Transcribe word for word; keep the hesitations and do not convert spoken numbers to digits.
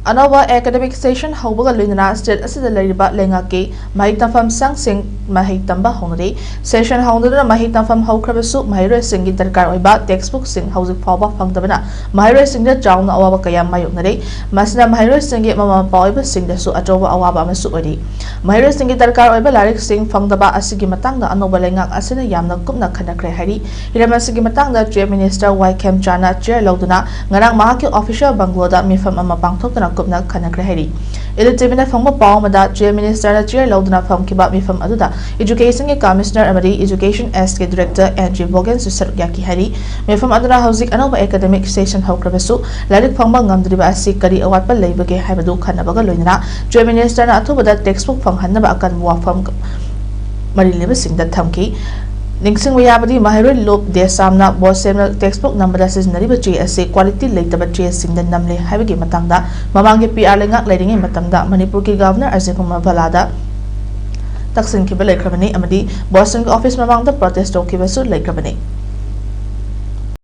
ꯑꯅꯧꯕ academic session ꯍꯧꯕꯒ ꯂꯣꯏꯅꯅ state ꯑꯁꯤꯗ ꯂꯩꯔꯤꯕ ꯂꯩꯉꯥꯛꯀꯤ ꯃꯍꯩ ꯇꯝꯐꯝ ꯁꯪꯁꯤꯡ ꯃꯍꯩ ꯇꯝꯕ ꯍꯧꯅꯔꯤ꯫ ꯁꯦꯁꯟ ꯍꯧꯅꯗꯨꯅ ꯃꯍꯩ ꯇꯝꯐꯝ ꯍꯧꯈ꯭ꯔꯕꯁꯨ, ꯃꯍꯩꯔꯣꯏꯁꯤꯡꯒꯤ ꯗꯔꯀꯥꯔ ꯑꯣꯏꯕ ꯇꯦꯛꯁ ꯕꯨꯛꯁꯤꯡ ꯍꯧꯖꯤꯛ ꯐꯥꯎꯕ ꯐꯪꯗꯕꯅ ꯃꯍꯩꯔꯣꯏꯁꯤꯡꯗ ꯆꯥꯎꯅ ꯑꯋꯥꯕ ꯀꯌꯥ ꯃꯥꯌꯣꯛꯅꯔꯤ꯫ ꯃꯁꯤꯅ ꯃꯍꯩꯔꯣꯏꯁꯤꯡꯒꯤ ꯃꯃꯥ ꯃꯄꯥ ꯑꯣꯏꯕꯁꯤꯡꯗꯁꯨ ꯑꯆꯧꯕ ꯑꯋꯥꯕ ꯑꯃꯁꯨ ꯑꯣꯏꯔꯤ꯫ ꯃꯍꯩꯔꯣꯏꯁꯤꯡꯒꯤ ꯗꯔꯀꯥꯔ ꯑꯣꯏꯕ ꯂꯥꯏꯔꯤꯛꯁꯤꯡ ꯐꯪꯗꯕ ꯑꯁꯤꯒꯤ ꯃꯇꯥꯡꯗ ꯑꯅꯧꯕ ꯂꯩꯉꯥꯛ ꯑꯁꯤꯅ ꯌꯥꯝꯅ ꯀꯨꯞꯅ ꯈꯟꯅꯈ꯭ꯔꯦ ꯍꯥꯏꯔꯤ꯫ ꯍꯤꯔꯝ ꯑꯁꯤꯒꯤ ꯃꯇꯥꯡꯗ ꯆꯤꯐ ꯃꯤꯅꯤꯁꯇꯔ ꯋꯥꯏ ꯈꯦꯝꯆꯥꯅ ꯆꯤꯌꯔ ꯂꯧꯗꯨꯅ ꯉꯔꯥꯡ ꯃꯍꯥꯛꯀꯤ ꯑꯣꯐꯤꯁꯤꯌꯦꯜ ꯕꯪꯒ꯭ꯂꯣꯗ ꯃꯤꯐꯝ ꯑꯃ ꯄꯥꯡꯊꯣꯛꯇꯨꯅ ꯀꯨꯞꯅ ꯈꯟꯅꯈ꯭ꯔꯦ ꯍꯥꯏꯔꯤ꯫ ꯏꯂꯤꯇꯤꯚꯤꯅ ꯐꯪꯕ ꯄꯥꯎ ꯑꯃꯗ, ꯆꯤꯐ ꯃꯤꯅꯤꯁꯇꯔꯅ ꯆꯤꯌꯔ ꯂꯧꯗꯨꯅ ꯐꯝꯈꯤꯕ ꯃꯤꯐꯝ ꯑꯗꯨꯗ ꯏꯖꯨꯀꯦꯁꯟꯒꯤ ꯀꯃꯤꯁꯅꯔ ꯑꯃꯗꯤ ꯏꯖꯨꯀꯦꯁꯟ ꯑꯦꯁꯀꯤ ꯗꯤꯔꯦꯛꯇꯔ ꯑꯦꯟ ꯖꯤ ꯚꯣꯒꯦꯟꯁꯨ ꯁꯔꯨꯛ ꯌꯥꯈꯤ ꯍꯥꯏꯔꯤ꯫ ꯃꯤꯐꯝ ꯑꯗꯨꯅ ꯍꯧꯖꯤꯛ ꯑꯅꯧꯕ ꯑꯦꯀꯥꯗꯃꯤꯛ ꯁꯦꯁꯟ ꯍꯧꯈ꯭ꯔꯕꯁꯨ ꯂꯥꯏꯔꯤꯛ ꯐꯪꯕ ꯉꯝꯗ꯭ꯔꯤꯕ ꯑꯁꯤ ꯀꯔꯤ ꯑꯋꯥꯠꯄ ꯂꯩꯕꯒꯦ ꯍꯥꯏꯕꯗꯨ ꯈꯟꯅꯕꯒ ꯂꯣꯏꯅꯅ ꯆꯤꯐ ꯃꯤꯅꯤꯁꯇꯔꯅ ꯑꯊꯨꯕꯗ ꯇꯦꯛꯁ ꯕꯨꯛ ꯐꯪꯍꯟꯅꯕ ꯑꯀꯟꯕ ꯋꯥꯐꯝ ꯃꯔꯤ ꯂꯩꯅꯕꯁꯤꯡꯗ ꯊꯝꯈꯤ꯫ ꯅꯤꯡꯁꯤꯡꯕ ꯌꯥꯕꯗꯤ, ꯃꯍꯩꯔꯣꯏ ꯂꯣꯞ ꯗꯦꯁꯥꯝꯅ ꯕꯣꯁꯦꯝꯅ ꯇꯦꯛꯁ ꯕꯨꯛ ꯅꯝꯕꯗ ꯁꯤꯖꯤꯟꯅꯔꯤꯕ ꯆꯦ ꯑꯁꯤ ꯀ꯭ꯋꯥꯂꯤꯇꯤ ꯂꯩꯇꯕ ꯆꯦꯁꯤꯡꯗ ꯅꯝꯂꯦ ꯍꯥꯏꯕꯒꯤ ꯃꯇꯥꯡꯗ ꯃꯃꯥꯡꯒꯤ ꯄꯤ ꯑꯥꯔ ꯂꯩꯉꯥꯛ ꯂꯩꯔꯤꯉꯩ ꯃꯇꯝꯗ ꯃꯅꯤꯄꯨꯔꯒꯤ ꯒꯚꯔꯅꯔ ꯑꯖꯌ ꯀꯨꯃꯥꯔ ꯚꯜꯂꯥꯗ ꯇꯛꯁꯤꯟꯈꯤꯕ ꯂꯩꯈ꯭ꯔꯕꯅꯤ ꯑꯃꯗꯤ ꯕꯣꯁꯦꯝꯒꯤ ꯑꯣꯐꯤꯁ ꯃꯃꯥꯡꯗ ꯄ꯭ꯔꯣꯇꯦꯁ ꯇꯧꯈꯤꯕꯁꯨ ꯂꯩꯈ꯭ꯔꯕꯅꯤ꯫